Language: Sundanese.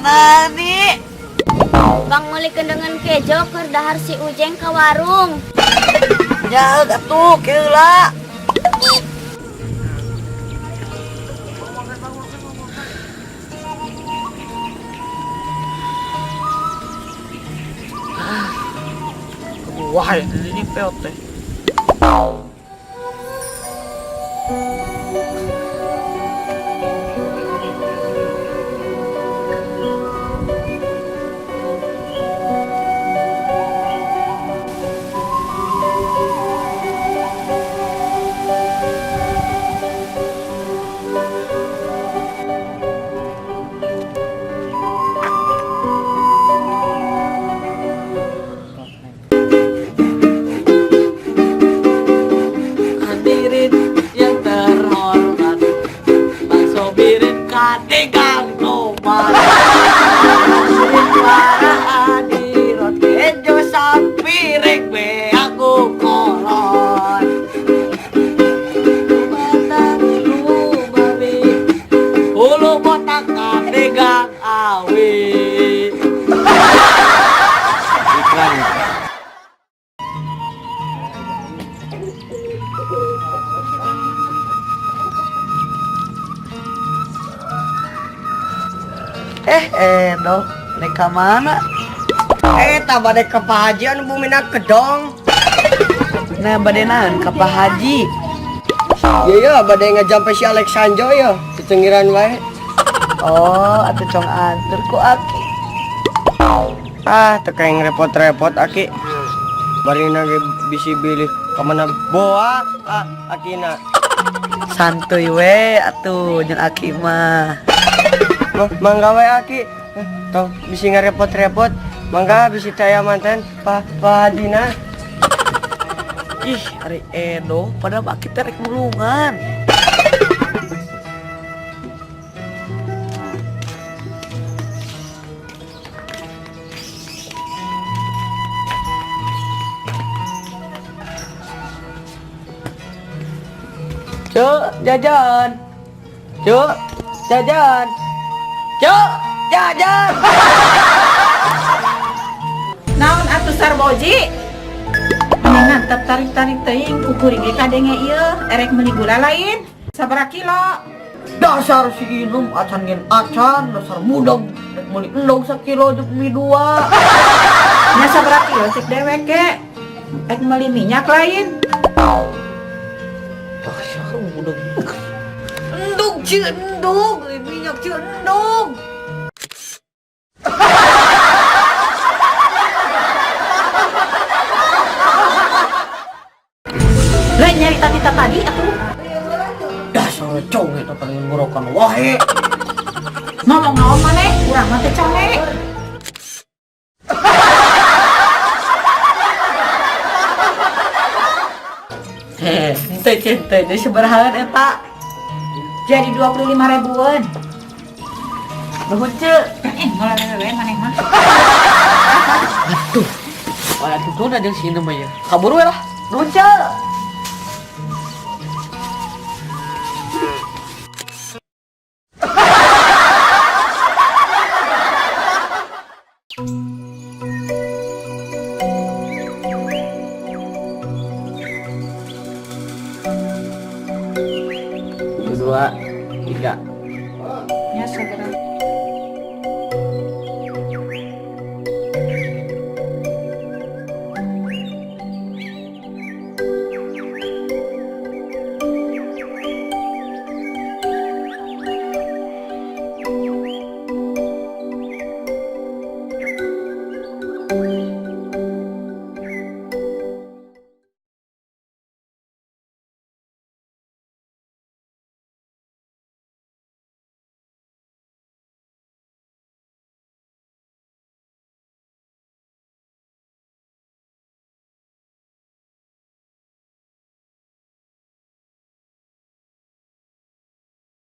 Nani. Bang meuli kendengan kejo keur dahar si Ujeng ka warung. Ya atuh keula. Wah, ini peot teh. Hadirin yang terhormat, Bang Sobirin kategang tomat. Para hadirat kejo sapiring be aku kolon. Batang lumawi, hulu botak kategang awi. Iklan. Edo, rek ka mana? Eta bade ka Pak Haji anu bumina kedong. Nah, bade naon ka Pak Haji? Iya ya, bade ngajampe si Alexandro ya, tecengiran wae. Oh, atuh cong antur ku aki. Ah, teu kayak repot-repot aki. Barina ge bisi bilih ka mana boa ah akina. Santuy we atuh jeung aki mah. Mangga we aki. Tong bisi ngarepot-repot. Mangga bisi taya manten Pak Pak Hadina. Ih, ari Edo, padahal aki teh rek nulungan. Cuk, jajan. Cuk, jajan. Cuk, jajan. Naon atuh Sarboji? Mendingan tetep tarik-tarik teuing ku kuring ge kadenge ieu erek meuli gula lain. Sabaraha kilo? Dasar si Inum acan ngin acan, dasar mudeng. Rek meuli endog sakilo jeung mie dua. Nya sabaraha kilo cek dewek ge? Erek meuli minyak lain. Dasar mudeng. Endog ci endog, minyak ci endog. Lah nyari tadi tadi atuh. Dasar conge eta teh ngorokan wae. Ngomong naon maneh? Urang mah teh conge. Heh, henteu cinta jadi sabarahaan eta? Jadi 25 ribuan. Nuhun ceu. Ngoleh we maneh mah. Aduh. Wah, atuh tuh jeung si Inum mah ya. Kabur we lah. Nuhun ceu.